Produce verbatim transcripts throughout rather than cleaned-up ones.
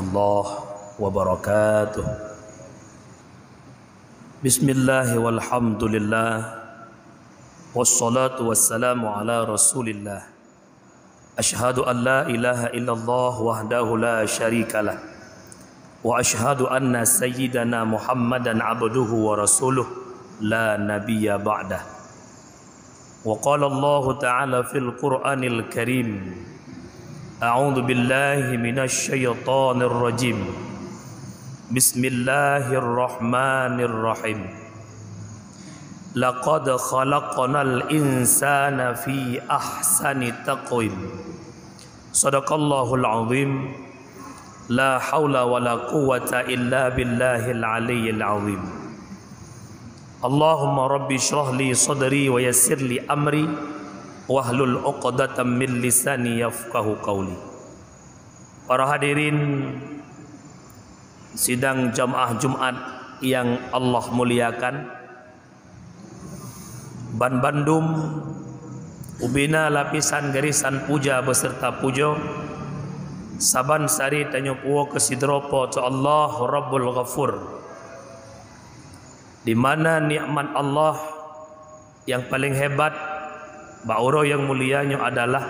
الله وبركاته. بسم الله والحمد لله، والصلاة والسلام على رسول الله. أشهد أن لا إله إلا الله وحده لا شريك له، وأشهد أن سيدنا محمدا عبده ورسوله لا نبي بعده. وقال الله تعالى في القرآن الكريم: أعوذ بالله من الشيطان الرجيم. بسم الله الرحمن الرحيم. لقد خلقنا الإنسان في أحسن تقويم. صدق الله العظيم. لا حول ولا قوة إلا بالله العلي العظيم. اللهم رب اشرح لي صدري ويسر لي أمري واحلل عقدة من لساني يفقهوا قولي. Para hadirin sidang jamaah Jumat yang Allah muliakan, banbandum ubena lapisan garisan puja beserta pujoe, saban sari tanyoe puwoe keu sidroe Po teu Allah Rabbul Ghafur, di mana nikmat Allah nyang paleng hebat bak uroe nyang mulia nyoe adalah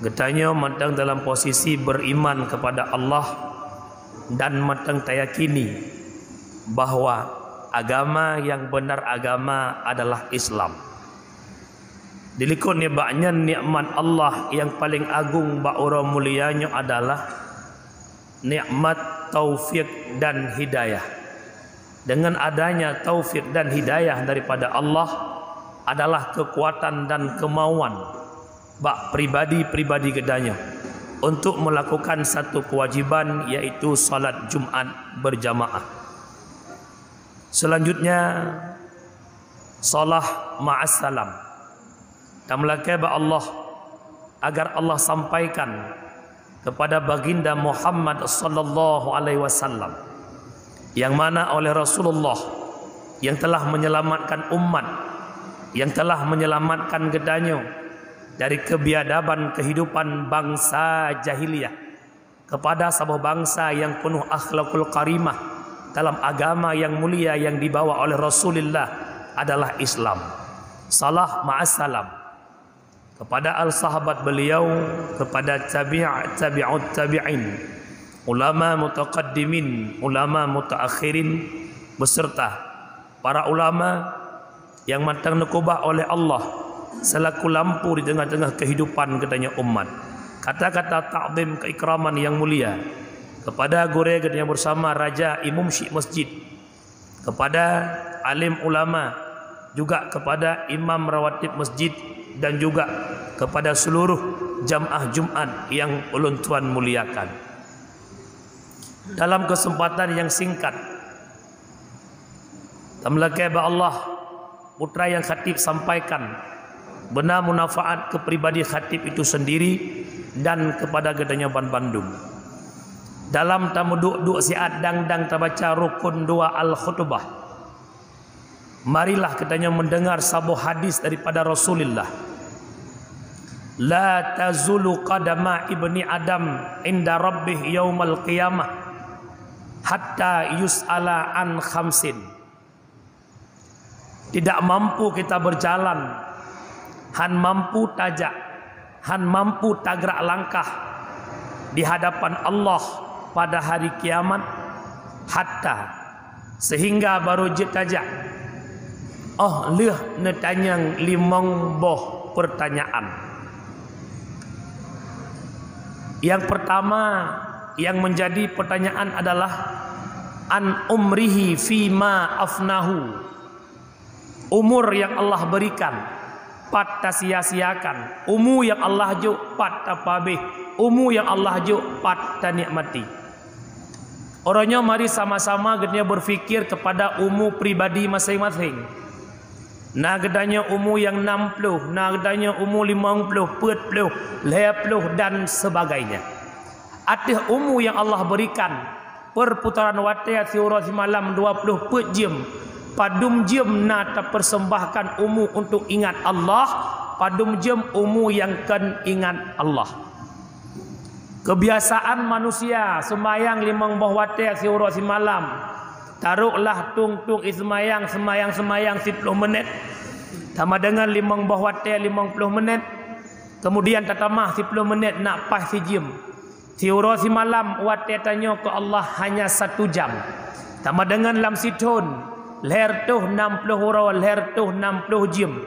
geutanyoe mantong dalam posisi beriman kepada Allah dan mantong tayakini bahwa agama nyang beunar agama adalah Islam. Dilikot nibak nyan, nikmat Allah nyang paleng agong bak uroe mulia nyoe adalah nikmat taufik dan hidayah. Dengan adanya taufik dan hidayah daripada Allah adalah kekuatan dan kemauan bak pribadi-pribadi geutanyoe untuk melakukan satu kewajiban, yaitu salat Jumat berjamaah. Selanjutnya, salah ma'as salam. Tameulakée bak Allah agar Allah sampaikan kepada Baginda Muhammad sallallahu alaihi wasallam, yang mana oleh Rasulullah yang telah menyelamatkan umat, yang telah menyelamatkan geutanyoe dari kebiadaban kehidupan bangsa jahiliyah, kepada saboh bangsa yang penuh akhlakul karimah dalam agama yang mulia yang dibawa oleh Rasulullah adalah Islam. Salah ma'as salam kepada al-sahabat beliau, kepada tabi', tabi'ut tabi'in, ulama mutaqaddimin, ulama mutaakhirin, beserta para ulama nyang mantong neukeubah oleh Allah selaku lampu di teungoh-teungoh kehidupan geutanyoe umat. Kata-kata takzim keikraman nyang mulia kepada gurée geutanyoe bersama, raja imum syik masjid, kepada alim ulama, juga kepada imam rawatib masjid, dan juga kepada seluruh jamaah Jumat yang ulôn tuan muliakan. Dalam kesempatan yang singkat, tameulakée bak Allah, putra nyang khatib sampaikan beuna munafaat keu pribadi khatib itu sendiri dan kepada geutanyoe banbandum. Dalam tameuduek-duek siat dang-dang tabaca rukun dua al-khutbah, marilah geutanyoe mendengar saboh hadis daripada Rasulullah. La tazulu qadama ibni Adam inda rabbih yaumal qiyamah hatta yus'ala an khamsin. Tidak mampu kita berjalan, han mampu tajak, han mampu tagrak langkah di hadapan Allah pada hari kiamat, hatta, sehingga baru jeuet tajak, oh lheueh neutanyong limong boh pertanyaan. Yang pertama yang menjadi pertanyaan adalah an umrihi fima afnahu. Umur yang Allah berikan, pat tasia-siakan. Umu yang Allah jok, pat tapeuabeh. Umu yang Allah jok, pat tanikmati. Uroe nyoe mari sama-sama geutanyoe berfikir kepada umu pribadi maséng-maséng. Na geutanyoe umu nyang nam ploh, na geutanyoe umu limong ploh, peuet ploh, lhée ploh, dan sebagainya. Ateueh umu nyang Allah berikan, perputaran watée siuroe simalam dua ploh peuet jeuem, padum jeuem na tapersembahkan umu untuk ingat Allah, padum jeuem umu nyang kon ingat Allah. Keubiasaan manusia seumayang limong boh watée siuroe simalam. Taroklah tung-tung i seumayang, seumayang, seumayang siploh menit. Sama deungon limong boh watée limong ploh menit. Keumudian tatamah siploh menit nak paih sijeuem. Siuroe simalam watée tanyoe keu Allah hanya satu jam. Sama deungon lam sithon, lhée reutôh nam ploh uroe, lhée reutôh nam ploh jeuem.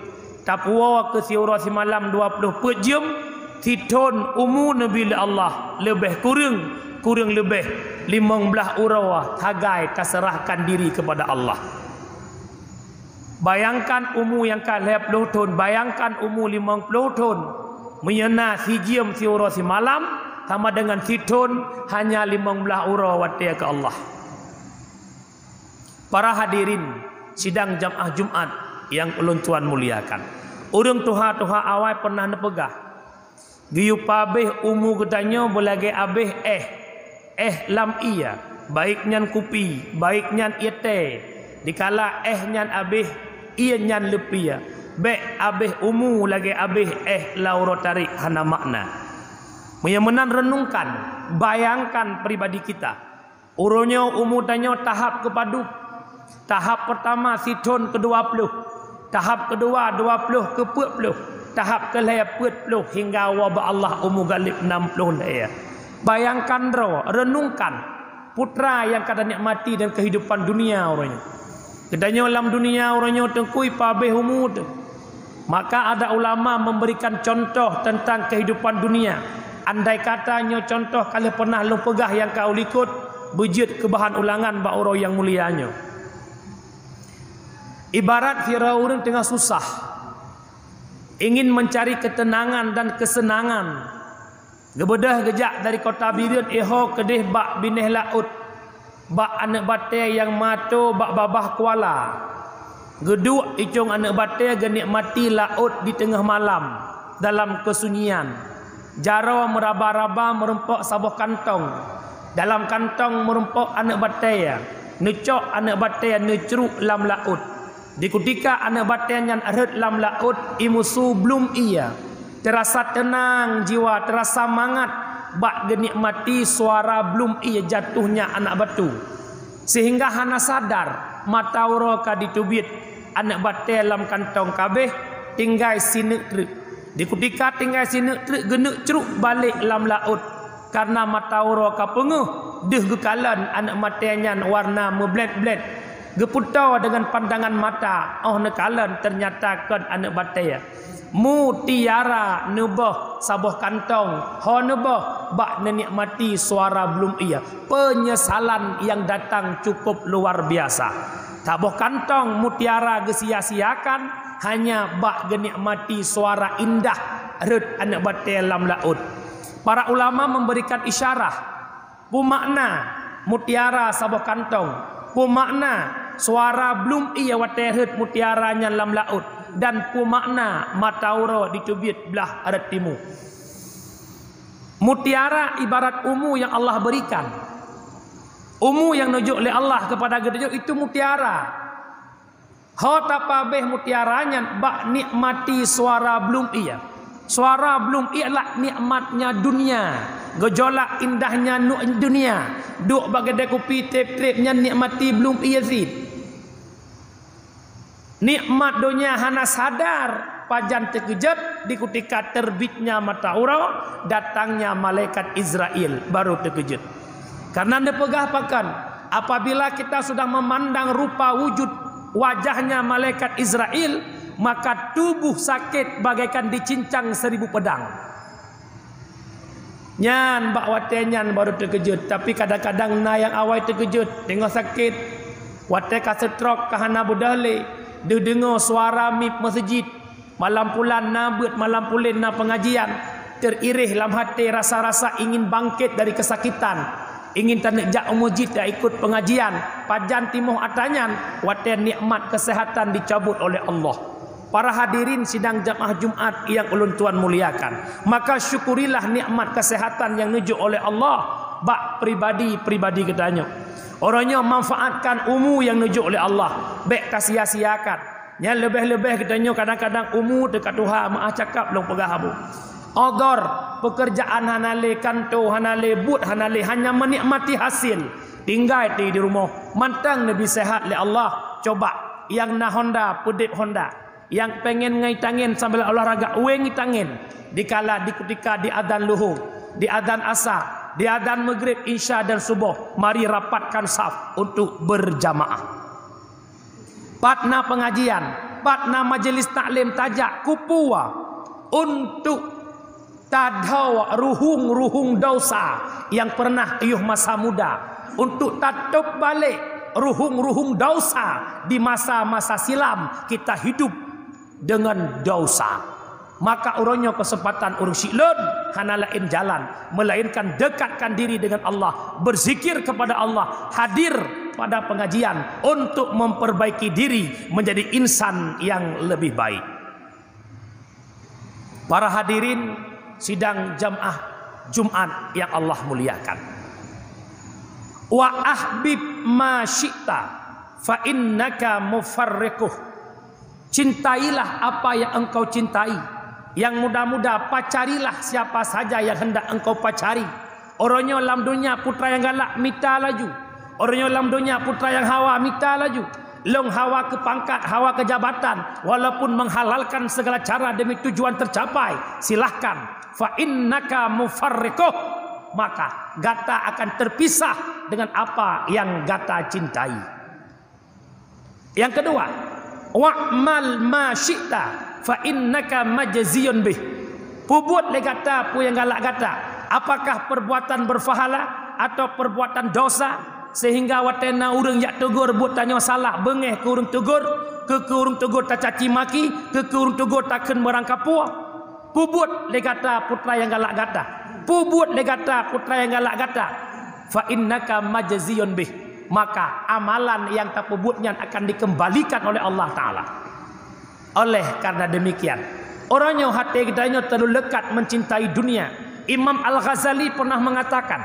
Tapuwoe keu siuroe simalam dua ploh peuet jeuem, sithon umu neubi lé Allah leubeh kureueng, kureueng leubeh limong blaih uroe sagai taseurahkan diri keupada Allah. Bayangkan umu nyang ka lhée ploh thon, bayangkan umu limong ploh thon. Meunyoe na sijeuem siuroe simalam, sama deungon sithon hanya limong blaih uroe watée keu Allah. Para hadirin sidang jamaah Jumat nyang ulôn tuan muliakan, ureuëng tuha-tuha awai pernah neupeugah, geuyue pabeh umu geutanyoe beulagée abeh éh, éh lam ié, baik nyan kupi, baik nyan ié tée. Dikala éh nyan abeh, ié nyan leupie, bék abeh umu lagée abeh éh lam uroe tarek hana makna. Meunyoe meunan, reunungkan, bayangkan pribadi kita. Uroe nyoe umu tanyoe tahap keupadub. Tahap peurtama sithon keu dua ploh, tahap keudua dua ploh keu peuet ploh, tahap keulhée peuet ploh hingga woe bak Allah umu galeb nam ploh lhée. Bayangkan droe, reunungkan, putra nyang ka tanikmati dan keuhidupan dunia uroe nyoe. Geutanyoe lam dunia uroe nyoe teungku pabeh umu teuh. Maka ada ulama memberikan contoh tentang kehidupan dunia. Andai kata nyoe contoh ka lheueh pernah lôn peugah nyang ka u likot, beujeuet keu bahan ulangan bak uroe nyang mulia nyoe. Ibarat sidroe ureuëng teungoh susah, ingin mencari ketenangan dan kesenangan. Geubeudôh geujak dari kota Bireuen Iho keudeh bak binéh laôt, bak aneuëk batée nyang mato bak babah kuala. Geuduek icong aneuëk batée geunikmati laôt di teungoh malam dalam keusunyian. Jaroe meuraba-raba meurumpok saboh kantong. Dalam kantong meurumpok aneuëk batée. Neucok aneuëk batée neucruk lam laôt. Di kutika aneuëk batée nyan rhot lam laôt, imusu blum ié. Teurasa teunang jiwa, teurasa mangat bak geunikmati suara blum ié jatuhnya anak batu. Sehingga hana sadar mata uroe ka jiteubiet, aneuëk batée lam kantong ka abeh, tinggai sineuk treuk. Di kutika tinggai sineuk treuk geuneuk cruk balek lam laôt, kareuna mata uroe ka peungeuh deuh geukalon aneuëk batée nyan warna meublét-blét. Geuputoe deungon pandangan mata, óh neukalon teunyata kon aneuëk batée. Mutiara neuboh saboh kantong, ho neuboh bak neunikmati suara blum ié. Peunyesalan nyang datang cukup luar biasa. Saboh kantong mutiara geusia-siakan hanya bak geunikmati suara indah rhot aneuëk batée lam laôt. Para ulama memberikan isyarah, peue makna mutiara saboh kantong, peue makna suara blum ié watée rhot mutiara nyan lam laôt, dan peue makna mata uroe jiteubiet blaih rot timu. Mutiara ibarat umu nyang Allah berikan. Umu nyang neujok lé Allah keupada geutanyoe itu mutiara. Ho tapabeh mutiara nyan bak nikmati suara blum ié. Suara blum ié adalah nikmatnya dunia. Gejolak indahnya nu-, dunia. Duek bak keudée kupi treb-treb nyan nikmati blum ié cit. Nikmat donya hana sadar pajan teukeujot di kutika terbitnya mata uroe, datangnya malaikat Izrail, baru teukeujot. Karena neupeugah pakon, apabila kita sudah memandang rupa wujud wajahnya malaikat Izrail, maka tubuh sakit bagaikan dicincang seribu pedang. Nyan bak watée nyan baru teukeujot, tapi kadang-kadang na nyang awai teukeujot, teungoh sakét. Watée ka seutrok ka hana beudôh lé, deuh deungoe suara mieb meuseujid. Malam pulan na beuet, malam pulen na peungajian. Teurireh lam até rasa-rasa ingin bangkét dari keusakitan, ingin taneuk jak u meujid dan ikot peungajian. Pajan timoh atra nyan watée nikmat keuseuhatan dicabot oleh Allah. Para hadirin sidang jamaah Jumat nyang ulôn tuan muliakan, maka syukurilah nikmat keuseuhatan nyang neujok oleh Allah bak pribadi-pribadi geutanyoe. Uroe nyoe manfaatkan umu nyang neujok lé Allah, bék tasia-siakan. Nyan leubeh-leubeh geutanyoe kadang-kadang umu teuka tuha, meu'ah cakap lôn peugah abu. Odor, pekerjaan hana lé, kanto hana lé, buet hana lé, hanya menikmati hasil. Tinggai di, di rumoh, mantong neubi sehat lé Allah. Coba, nyang na Honda, peudeb Honda. Nyang pengen ngai tangen sambil olahraga, wéng tangen. Dikala, di kutika di adan luhur, di adan asa, di adan maghrib, isya dan suboh, mari rapatkan saf untuk berjamaah. Pat na pengajian, pat na majelis taklim, tajak kupuwa untuk tadhoe ruhueng-ruhueng dosa nyang pernah yoh masa muda, untuk tatôb balek ruhueng-ruhueng dosa di masa-masa silam kita hidup dengan dosa. Maka uroe nyoe kesempatan ureueng syiek lôn, hana laén jalan melainkan dekatkan diri dengan Allah, berzikir kepada Allah, hadir pada pengajian untuk memperbaiki diri menjadi insan yang lebih baik. Para hadirin sidang jamaah Jumat yang Allah muliakan. Wa ahbib ma syi'ta fa innaka mufarriquh. Cintailah apa yang engkau cintai. Yang muda-muda, pacarilah siapa saja yang hendak engkau pacari. Uroe nyoe lam dunia putra nyang galak mita laju. Uroe nyoe lam dunia putra nyang hawa mita laju. Lôn hawa keu pangkat, hawa keu jabatan, walaupun menghalalkan segala cara demi tujuan tercapai, silahkan. Fa innaka mufarriquh, maka gata akan terpisah dengan apa yang gata cintai. Yang kedua, wa'mal ma syi'ta fa innaka majziyun bih. Pubuet lé gata peue nyang galak gata, apakah perbuatan berpahala atau perbuatan dosa, sehingga watée na ureuëng jak teugor buet tanyoe salah, beungéh keu ureuëng teugor, keu keu ureuëng teugor tacaci maki, keu keu ureuëng teugor takheun meurangkapeue. Pubuet lé gata putra nyang galak gata. Pubuet lé gata putra nyang galak gata. Fa innaka majziyun bih. Maka amalan nyang tapeubuet nyan akan dikembalikan oleh Allah Taala. Oleh karena demikian, uroe nyoe até geutanyoe terlalu lekat mencintai dunia. Imam Al-Ghazali pernah mengatakan,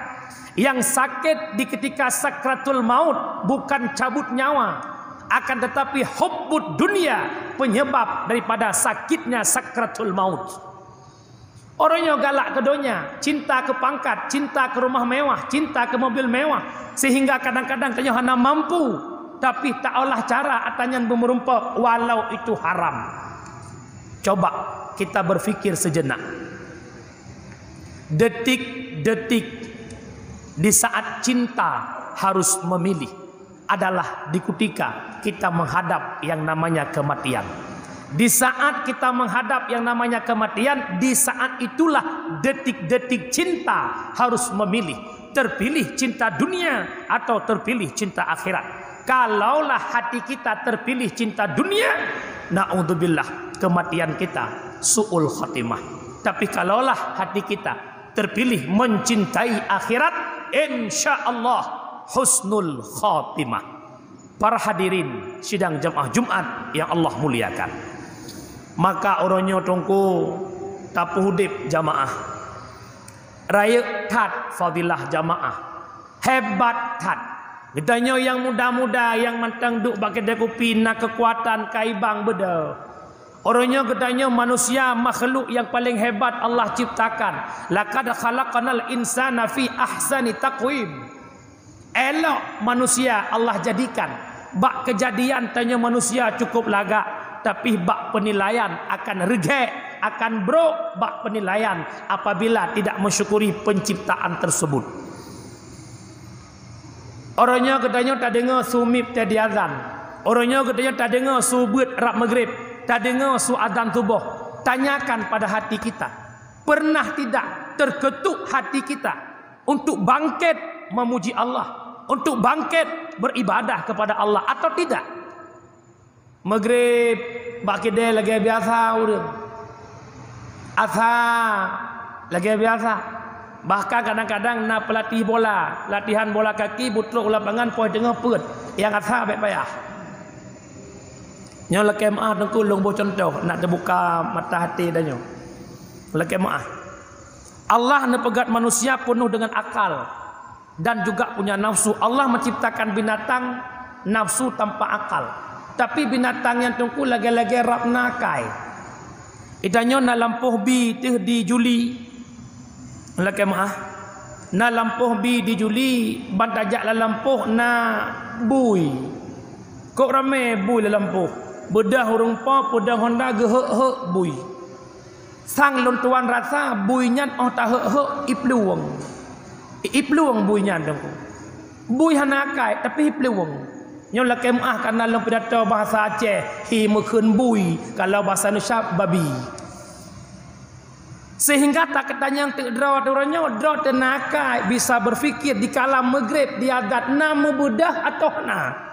yang sakit di ketika sakratul maut bukan cabut nyawa, akan tetapi hubbud dunia penyebab daripada sakitnya sakratul maut. Uroe nyoe galak keu donya, cinta keu pangkat, cinta keu rumah mewah, cinta keu mobil mewah, sehingga kadang-kadang tanyoe hana mampu, tapi taolah cara atra nyan beumeurumpok walau itu haram. Coba kita berpikir sejenak. Detik-detik di saat cinta harus memilih adalah di kutika kita menghadap yang namanya kematian. Di saat kita menghadap yang namanya kematian, di saat itulah detik-detik cinta harus memilih, terpilih cinta dunia atau terpilih cinta akhirat. Kalaulah hati kita terpilih cinta dunia, naudzubillah, kematian kita su'ul khatimah. Tapi kalaulah hati kita terpilih mencintai akhirat, insya Allah husnul khatimah. Para hadirin sidang jamaah Jumat yang Allah muliakan. Maka uroe nyoe teungku tapeuudeb jamaah. Rayeuk that fadilah jamaah. Hebat that. Geutanyoe nyang muda-muda nyang mantong duek bak keudè kupi na keukuatan kaibang beudôh. Uroe nyoe geutanyoe manusia makhluk nyang paleng hebat Allah ciptakan. Laqad khalaqnal insana fi ahsani taqwim. Elok manusia Allah jadikan. Bak keujadian tanyoe manusia cukup lagak, tapi bak peunilaian akan reugèk, akan brok bak peunilaian apabila tidak mensyukuri penciptaan tersebut. Uroe nyoe geutanyoe tadeungoe su mip teuh diazan. Uroe nyoe geutanyoe tadeungoe su beuet rab maghrib, tadeungoe su azan suboh. Tanyakan pada hati kita, pernah tidak terketuk hati kita untuk bangkit memuji Allah, untuk bangkit beribadah kepada Allah atau tidak? Maghrib bak keudè lagèe biasa ureueng. Asa lagèe biasa. Bahkan kadang-kadang na peulatih bola, latihan bola kaki, beutrok u lapangan poh teungoh peuet. Nyang asa bèk payah. Nyoe lakèe meu'ah teungku lôn boh cuntoh, nak teubuka mata até tanyoe. Lakèe meu'ah. Allah neupeugöt manusia peunoh deungon akal dan juga punya nafsu. Allah menciptakan binatang nafsu tanpa akal. Tapi binatang nyan teungku lagèe-lagèe rab na akai. Geutanyoe na lampôh bi teuh di Juli. Lakée meuáh. Na lampôh bi di Juli, ban tajak lam lampôh na bui. Kok ramé bui lam lampôh. Beudôh ureuëng po, peudong honda geuhek-hek bui. Sang lôn tuan rasa bui nyan óh tahek-hek iplueng. Iplueng bui nyan dong. Bui hana akai, tapi iplueng. Nyoe lakée meuáh kareuna lôn pidato bahasa Aceh, hi meukheun bui, kalau bahasa Indonesia babi. Sehingga takeutanyong teuk droe uroe nyoe, droe teuh na akai bisa berfikir di kala Maghrib di adat na meubeudôh atau hana.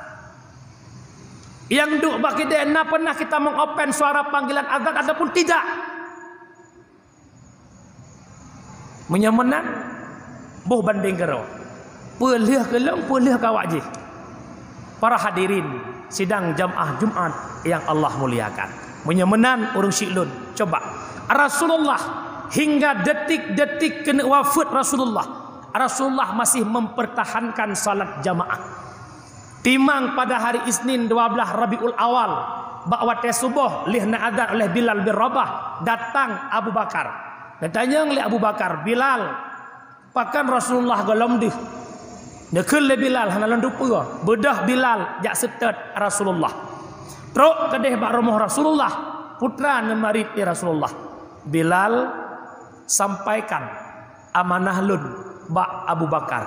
Nyang duek bak kidée na pernah kita mengopen suara panggilan azan ataupun tidak? Meunyoe meunan, boh bandeng keudroe. Peue lheueh keu lôn, peue lheueh keu awak jih. Para hadirin sidang jamaah Jumat yang Allah muliakan. Meunyoe meunan ureuëng syik lôn, coba. Rasulullah hingga detik-detik keuneuk wafeuet Rasulullah, Rasulullah masih mempertahankan salat jamaah. Timang pada hari Isnin dua belas Rabiul Awal, bak watée suboh lheueh na azan oleh Bilal bin Rabah, datang Abu Bakar. Geutanyong lé Abu Bakar, "Bilal, pakon Rasulullah gohlom deuh?" Neukheun lé Bilal, "Hana lôn teupeue." Beudôh Bilal jak seutôt Rasulullah. Trok keudeh bak rumoh Rasulullah, putra neumarit lé Rasulullah. "Bilal, sampaikan amanah lôn bak Abu Bakar.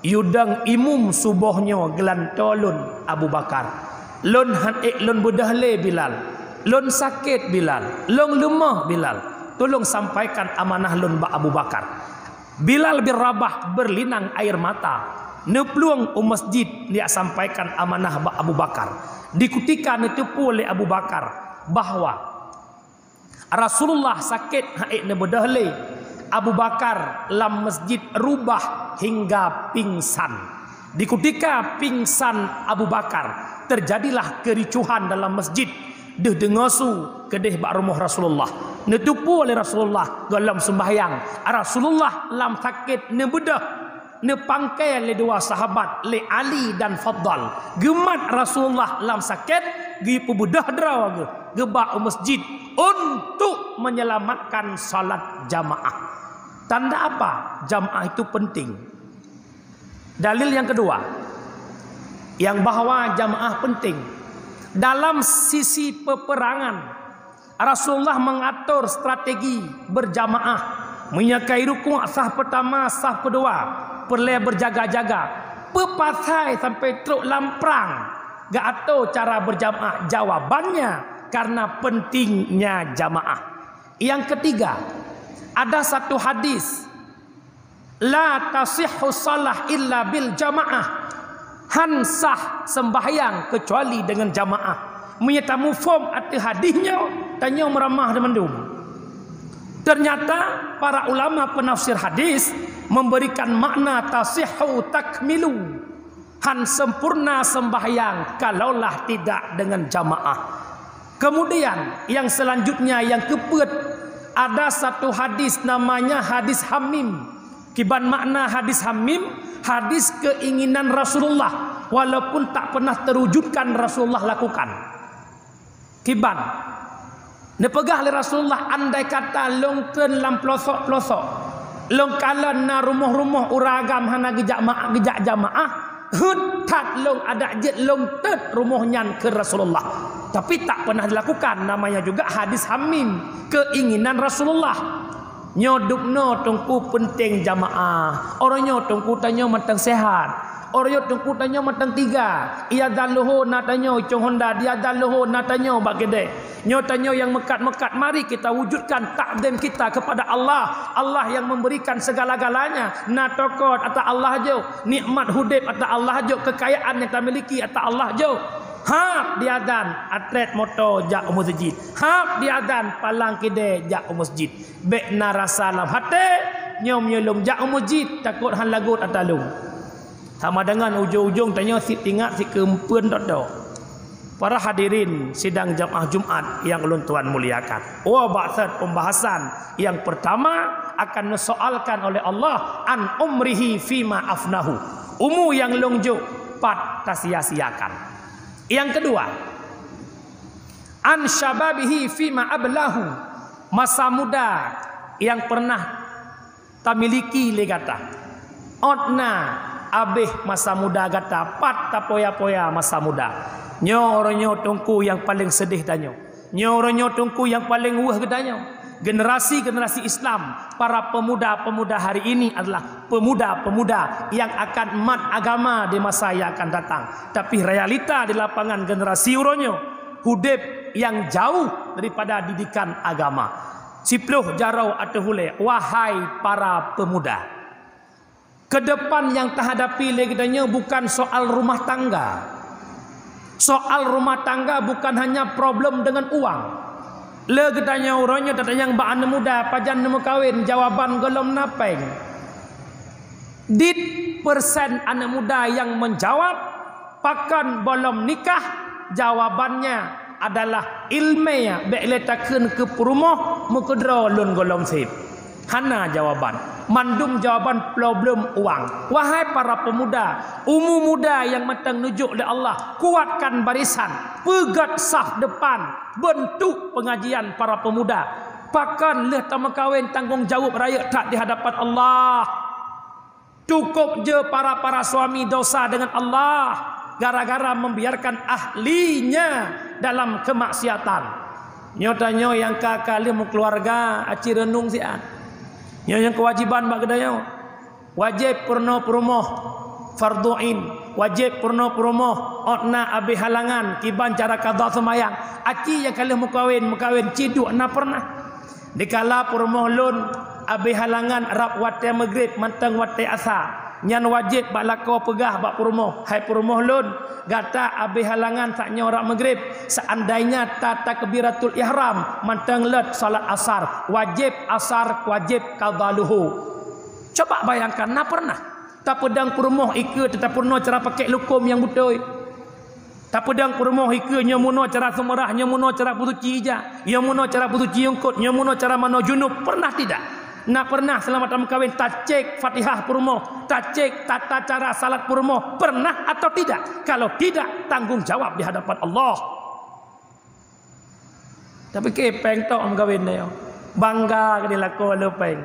Yue dong imum suboh nyoe geulantoe lôn Abu Bakar. Lôn han ék lôn beudôh lé Bilal. Lôn sakét Bilal. Lôn leumoh Bilal. Tulông sampaikan amanah lôn bak Abu Bakar." Bilal bin Rabah berlinang air mata. Neuplueng u masjid, neujak sampaikan amanah bak Abu Bakar. Di kutika neuteupeue lé Abu Bakar bahwa Rasulullah sakét han ék neubeudôh lé. Abu Bakar lam masjid rubah hingga pingsan. Di kutika pingsan Abu Bakar, terjadilah kericuhan dalam masjid. Deuh deungoe su keudeh bak rumoh Rasulullah. Neuteupeue lé Rasulullah gohlom seumbahyang. Rasulullah lam sakét neubeudôh. Neupangkai lé dua sahabat, lé Ali dan Fadal. Geumat Rasulullah lam sakét, geupeubeudôh droe geuh, geubak u masjid untuk menyelamatkan salat jamaah. Tanda apa jamaah itu penting? Dalil yang kedua, yang bahwa jamaah penting. Dalam sisi peperangan, Rasulullah mengatur strategi berjamaah. Meunyoe ka irukuk saf peutama, saf keudua, peureulée berjaga-jaga. Peue pasai sampai trok lam prang geuatur cara berjamaah? Jawabannya, karena pentingnya jamaah. Yang ketiga, ada satu hadis, "La tasihhu shalah illa bil jamaah." Han sah sembahyang kecuali dengan jamaah. Meunyoe tamuphom ateueh hadis nyoe, tanyoe meuramah teumandum. Ternyata para ulama penafsir hadis memberikan makna tasihhu takmilu. Han sempurna sembahyang kalaulah tidak dengan jamaah. Kemudian yang selanjutnya yang keupeuet, ada satu hadis namanya hadis Hamim. Kiban makna hadis Hamim? Hadis keinginan Rasulullah, walaupun tak pernah terwujudkan Rasulullah lakukan. Kiban? Neupeugah lé Rasulullah, andai kata lôn kheun lam pelosok-pelosok, lôn kalon na rumoh-rumoh ureuëng agam hana geujak ma-, geujak jamaah, heuet that lôn adak jeuet lôn teuet rumoh nyan kheun Rasulullah. Tapi tak pernah dilakukan, namanya juga hadis Hamim, keinginan Rasulullah. Nyoe dubnoe Teungku peunteng jamaah. Uroe nyoe Teungku tanyoe mantong sehat. Uroe nyoe Teungku tanyoe mantong tiga. Ia dan luho na tanyoe icong honda, dia dan luho na tanyoe bak keudée. Nyoe tanyoe nyang meukat-meukat, mari kita wujudkan takzim kita kepada Allah. Allah yang memberikan segala-galanya. Na toko ata Allah jok, nikmat hudeb ata Allah jok, kekayaan yang tamiliki ata Allah jok. Hab diazan, atret moto jak u meuseujid. Hab diazan, palang keudée jak u meuseujid. Bék na rasa lam até, nyoe meunyoe lôn jak u meuseujid, takot han lagot ata lôn. Sama dengan ujong-ujong tanyoe sit ingat sit keumpeuen toto. Para hadirin sidang jamaah Jumat yang ulôn tuan muliakan. Wah, bak that pembahasan yang pertama akan neusoalkan oleh Allah an umrihi fima afnahu. Umu nyang lôn jok pat tasia-siakan. Yang kedua, an syababihi fima ablahu. Masa muda nyang pernah tamiliki lé gata. Ôt na abéh masa muda gata, pat tapoya-poya masa muda. Nyoe uroe nyoe Teungku nyang paleng seudeh tanyoe. Nyoe uroe nyoe Teungku nyang paleng weueh geutanyoe. Generasi-generasi Islam, para pemuda-pemuda hari ini adalah pemuda-pemuda nyang akan mat agama di masa nyang akan datang. Tapi realita di lapangan generasi uroe nyoe, udeb nyang jauh daripada didikan agama. Siploh jaroe ateueh ulée, wahai para pemuda. Kedepan nyang tahadapi lé geutanyoe bukan soal rumah tangga. Soal rumah tangga bukan hanya problem dengan uang. Lé geutanyoe uroe nyoe tatanyong bak aneuk muda, pajan neumeukawen, jawaban gohlom na péng. Dit persen aneuk muda nyang menjawab, pakon gohlom nikah, jawabannya adalah ilmé, bék lé takheun keu peurumoh, meukeudroe lôn gohlom sép. Hana jawaban. Mandum jawaban problem uang. Wahai para pemuda, umu muda nyang mantong neujok lé Allah, kuatkan barisan, peugét saf depan, beuntuk pengajian para pemuda. Pakon lheueh tameukawen tanggong jaweueb rayeuk that di hadapan Allah. Cukup je para-para suami dosa dengan Allah gara-gara membiarkan ahlinya dalam kemaksiatan. Nyoe tanyoe nyang ka, ka lheueh meukeuluwarga, aci reunong siat. Nyoe nyang keuwajiban bak geutanyoe. Wajéb peurunoe peurumoh, fardhu ain. Wajéb peurunoe peurumoh, ôt na abéh halangan, kiban cara qadha seumayang. Aci nyang ka lheueh meukawen, meukawen ci duek na pernah. Dikala peurumoh lôn abéh halangan rab watée meugreb mantong watée asa, nyan wajéb bak lakoe peugah bak peurumoh, "Hai peurumoh lôn, gata abéh halangan sak nyoe rab meugreb, seandainya ta-, takbiratul ihram mantong lôt salat asar, wajéb asar, wajéb qadha luhô." Coba bayangkan, na pernah tapeudong peurumoh ikeue tapeurunoe cara pakék lukom nyang beutôi? Tapeudong peurumoh ikeue nyoe meunoe cara seumeurah, nyoe meunoe cara peusuci ija, nyoe meunoe cara peusuci eungkot, nyoe meunoe cara manoe junub. Pernah tidak? Na pernah seulama tameukawen tacék Fatihah peurumoh, tacék tata cara salat peurumoh? Pernah atau tidak? Kalau tidak, tanggung jawab di hadapan Allah. Tapi keu péng tok meukawen nyoe. Bangga keu di lakoe lôn péng.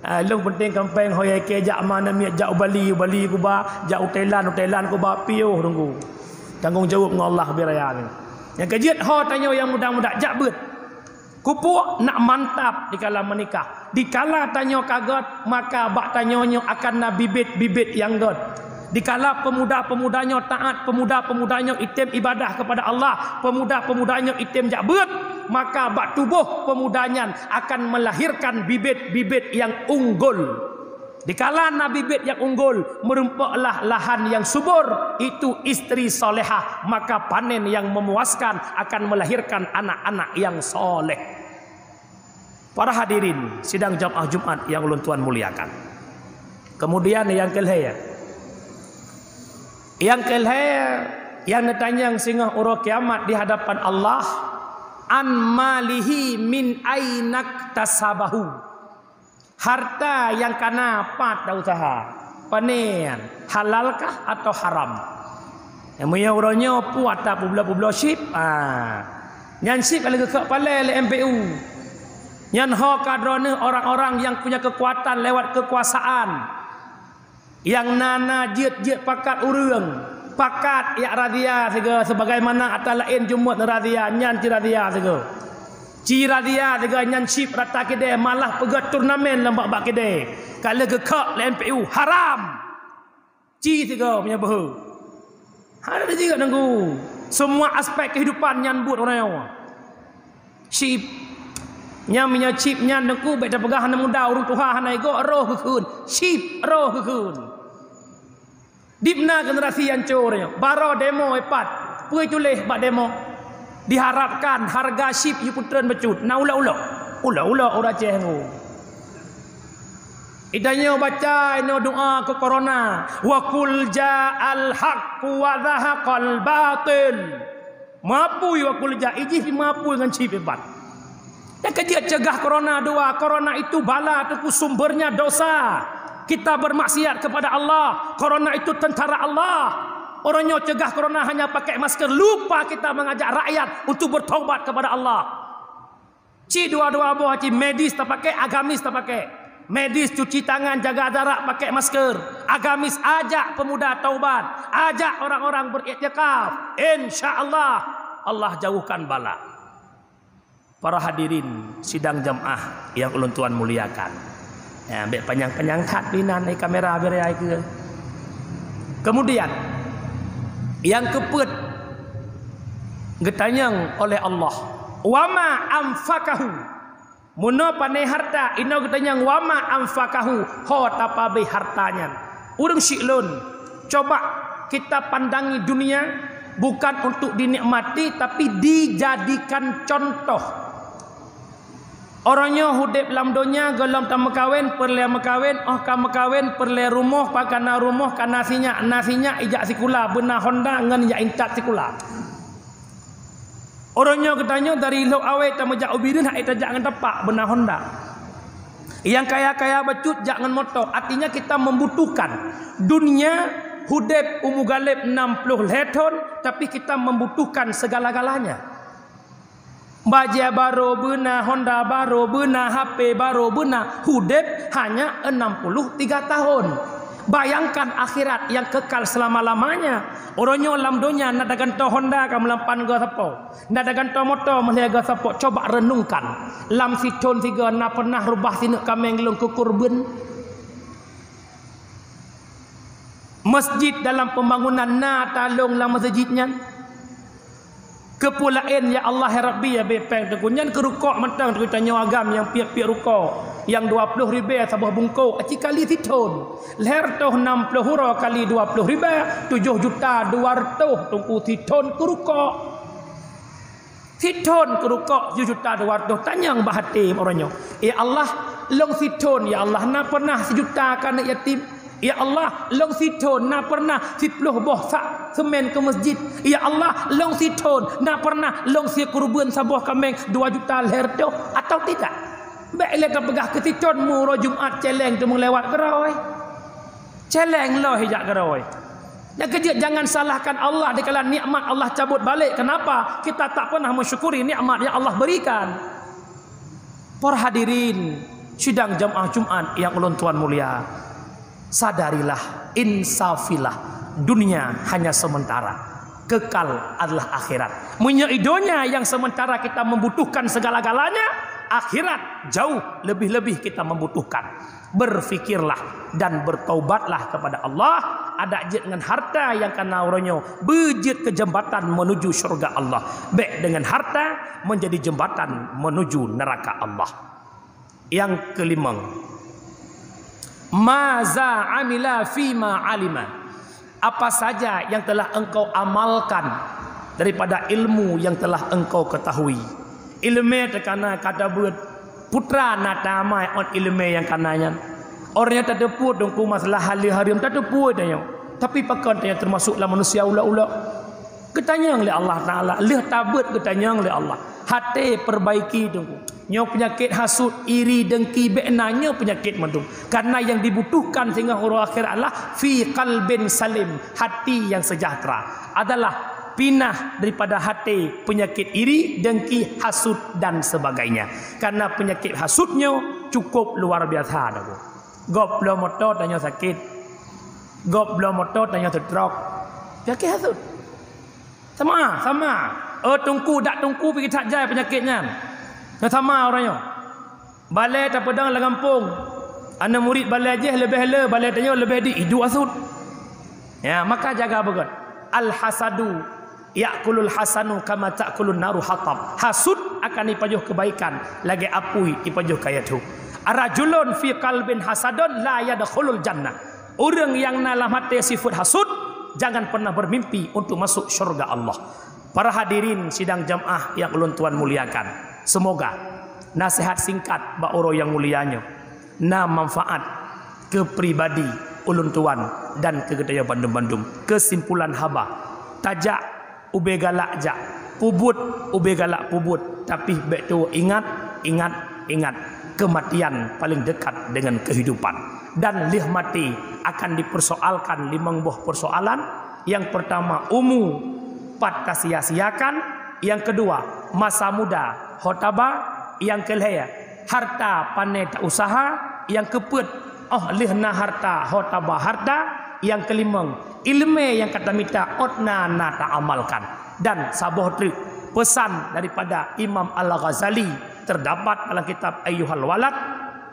Ah, lôn penting kon péng ho ikée jak ma na miet, jak u Bali, u Bali kuba, jak u Thailand, u Thailand kuba, piôh Teungku. Tanggong jaweueb ngon Allah beu raya nyoe. Nyang keujeuet ho tanyoe nyang muda-muda jak beuet. Keupeue nak mantap dikala meunikah. Dikala tanyoe ka gét, maka bak tanyoe nyoe akan na bibit-bibit nyang gét. Dikala pemuda-pemuda nyoe taát, pemuda-pemuda nyoe item ibadah kepada Allah, pemuda-pemuda nyoe item jak beuet, maka bak tuboh pemuda nyan akan melahirkan bibit-bibit nyang unggul. Dikala na bibit nyang unggul, meurumpoklah lahan nyang subur, itu istri salehah, maka panen nyang memuaskan akan melahirkan anak-anak nyang saleh. Para hadirin sidang jamaah Jumat nyang ulôn tuan muliakan. Kemudian nyang keulhée, nyang keulhée nyang neutanyong singoh uroe kiamat di hadapan Allah, "An malihi min ainaktasabahu?" Harta nyang ka na pat tausaha, pane nyan, halalkah atau haram? Nyang meunyoe uroe nyoe puat tapubloe-publoe chip, ah. Nyan chip ka lheueh geukheuk palée lé M P U. Nyan ho ka droeneuh orang-orang yang punya kekuatan lewat kekuasaan. Nyang na, na jeuet-jeuet pakat ureuëng, pakat jak razia sigoe sebagaimana ata laén jumôt neurazia, nyan ci razia sigoe. Ci razia sigoe nyan chip rata keudée, malah peugét turnamen lam bak-bak keudée. Ka lheueh geukheuk lé M P U, haram. Ci sigoe meunyoe beuhe. Hana jeuet nanggu. Semua aspek kehidupan nyan buet ureuëng nyoe. Chip. Nyan meunyoe chip nyan Teungku bék tapeugah hana muda, ureuëng tuha hana igoe, roh geukheun. Chip, roh geukheun. Dibna generasi hancor nyoe. Baroe demo ipat. Peue tuléh bak demo? Diharapkan harga chip yue peutreun bacut. Na ulok-ulok. Ulok-ulok ureuëng Aceh ngu. Itanyoe baca inoe doa keu corona, "Wa qul ja'al haqqu wa zahaqal batil." Mapui wa qul ja, ijih mapui ngon chip ipat. Nyang keujeuet cegah corona dua, corona itu bala Teungku sumbernya dosa. Kita bermaksiat kepada Allah. Corona itu tentara Allah. Orang nyoe cegah corona hanya pakai masker, lupa kita mengajak rakyat untuk bertaubat kepada Allah. Ci dua-dua boh ci, medis tapakai, agamis tapakai. Medis cuci tangan, jaga jarak, pakai masker. Agamis ajak pemuda taubat, ajak orang-orang beriktikaf. Insya Allah, Allah jauhkan bala. Para hadirin sidang jamaah yang ulôn tuan muliakan. Ya, bèk panyang-panyang that pinan ai kamera bèk ai keu. Kemudian, nyang keupeuet geutanyong oleh Allah, "Wa ma anfaqahu." Meunoe pané harta, inoe geutanyong, "Wa ma anfaqahu," ho tapabéh harta nyan. Ureueng syiek lôn, coba kita pandangi dunia bukan untuk dinikmati, tapi dijadikan contoh. Uroe nyoe udép lam donya, gohlom tameukawen, peureulèe meukawen, óh ka meukawen, peureulèe rumoh, pakana rumoh, kana sinyak, na sinyak, ijak sikula, beuna honda, ngon ijak intat sikula. Uroe nyoe geutanyoe dari Lhok Awai tameujak u Bireuen, han ék tajak ngon tapak, beuna honda. Nyang kaya-kaya bacut jak ngon moto. Artinya kita membutuhkan. Dunia udép umu galép nam ploh lhèe thon, tapi kita membutuhkan segala-galanya. Bajèe barô beuna, honda barô beuna, H P barô beuna, udép hanya enam puluh tiga tahun. Bayangkan akhirat yang kekal selama-lamanya. Uroe nyoe lam donya na tagantoe honda ka meulampan goe sapo, na tagantoe moto meuhèe goe sapo. Coba renungkan, lam sithon sigoe na pernah reubah sineuk kaméng lôn keu kurban? Masjid dalam pembangunan na talông lam masjid nyan? Keupeue laén, ya Allah, ya Rabbi, ya bèe pèng Teungku, nyan keu rukok mantong, Teungku, tanyoe agam nyang piep-piep rukok, nyang dua ploh ribèe saboh bungkôk, aci kali sithon. Lhèe reutôh nam ploh uroe kali dua ploh ribèe, tujoh juta dua reutôh, Teungku, sithon keu rukok. Sithon keu rukok tujoh juta dua reutôh, tanyong bak até uroe nyoe, "Ya Allah, lôn sithon, ya Allah, na pernah sijuta keu aneuk yatim? Ya Allah, lôn sithon na pernah siploh boh sak seumén keu masjid? Ya Allah, lôn sithon na pernah lôn sie kurban saboh kaméng dua juta lhèe reutôh atau tidak?" Bèk ilèe tapeugah keu sithon, meu uroe Jumat céléng teumeung lewat keudroe. Céléng lom ijak keudroe. Nyang keujeuet, jangan salahkan Allah dikala nikmat Allah cabut balik. Kenapa? Kita tak pernah mensyukuri nikmat yang Allah berikan. Para hadirin sidang jamaah Jumat yang ulôn tuan mulia, sadarilah, insafilah, dunia hanya sementara, kekal adalah akhirat. Meunyoe i donya yang sementara kita membutuhkan segala-galanya, akhirat jauh lebih-lebih kita membutuhkan. Berfikirlah dan bertaubatlah kepada Allah, adak jeuet ngon harta nyang kana uroe nyoe beujeuet keu jembatan menuju syurga Allah. Bèk deungon harta menjadi jembatan menuju neraka Allah. Nyang keulimong, maza amila fima alima. Apa saja yang telah engkau amalkan daripada ilmu yang telah engkau ketahui. Ileumèe teukana ka tabeuet, putra na tamai ôn ileumèe nyang kana nyan. Uroe nyoe tateupeue Teungku masalah halal hareuem, tateupeue tanyoe. Tapi pakon tanyoe teumasuk lam manusia ulok-ulok? Geutanyong lé Allah Taala, lheueh tabeuet geutanyong lé Allah. Até perbaiki Teungku. Nyoe peunyakét hasut, iri, dengki, bèk na, nyoe peunyakét mandum. Karena yang dibutuhkan singoh uroe akhirat adalah fi qalbin salim, hati yang sejahtera. Adalah pinah daripada hati peunyakét iri, dengki, hasut dan sebagainya. Karena peunyakét hasut nyoe cukup luar biasa, Teungku. Gob bloe moto tanyoe sakét. Gob bloe moto tanyoe seutrok. Peunyakét hasut. Sama, sama. Oh, Teungku, dak Teungku pih that jai peunyakét nyan. Nyoe sama uroe nyoe. Balèe tapeudong lam gampông. Aneuk murit balèe jih leubeh le, balèe tanyoe leubeh di, iduek hasut. Ya, maka jaga beugöt. Al-hasadu ya'kulul hasanu kama ta'kulun naru hatab. Hasut akan ipajoh kebaikan lagèe apui ipajoh kayèe thôk. Ar-rajulun fi qalbin hasadun la yadkhulul jannah. Ureueng nyang na lam até sifeuet hasut, jangan pernah bermimpi untuk masuk syurga Allah. Para hadirin sidang jamaah yang ulôn tuan muliakan, semoga nasihat singkat bak uroe nyang mulia nyoe na manfaat keu pribadi ulôn tuan dan keu geutanyoe bandum-bandum. Keusimpulan haba, tajak ubé galak jak, peubuet ubé galak peubuet, tapi bèk tuwoe ingat, ingat, ingat, kematian paling dekat dengan kehidupan. Dan lheueh maté akan dipersoalkan limong boh persoalan. Yang pertama, umu pat tasia-siakan. Yang kedua, masa muda ho taba. Nyang keulhèe, harta pané ta-usaha. Nyang keupeuet, óh lheueh na harta, ho taba harta. Nyang keulimong, ileumèe nyang ka tamita, ôt na, na taamalkan. Dan saboh treuk peusan daripada Imam Al-Ghazali teudapat dalam kitab Ayyuhal Walad,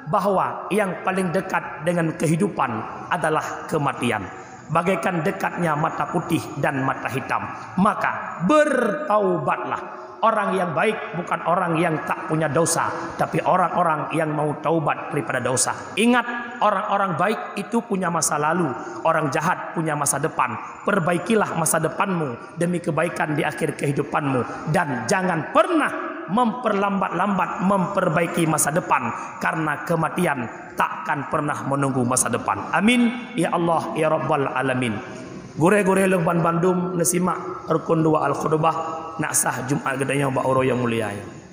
bahwa nyang paleng dekat dengan kehidupan adalah kematian, bagaikan dekatnya mata putih dan mata hitam. Maka bertaubatlah. Orang yang baik bukan orang yang tak punya dosa, tapi orang-orang yang mau taubat daripada dosa. Ingat, orang-orang baik itu punya masa lalu, orang jahat punya masa depan. Perbaikilah masa depanmu demi kebaikan di akhir kehidupanmu, dan jangan pernah memperlambat-lambat memperbaiki masa depan, karena kematian takkan pernah menunggu masa depan. Amin ya Allah ya Rabbal Alamin. Gurèe-gurèe lôn banbandum, neusimak rukun dua al-khutbah, nak sah Jumat geutanyoe bak uroe nyang mulia nyoe.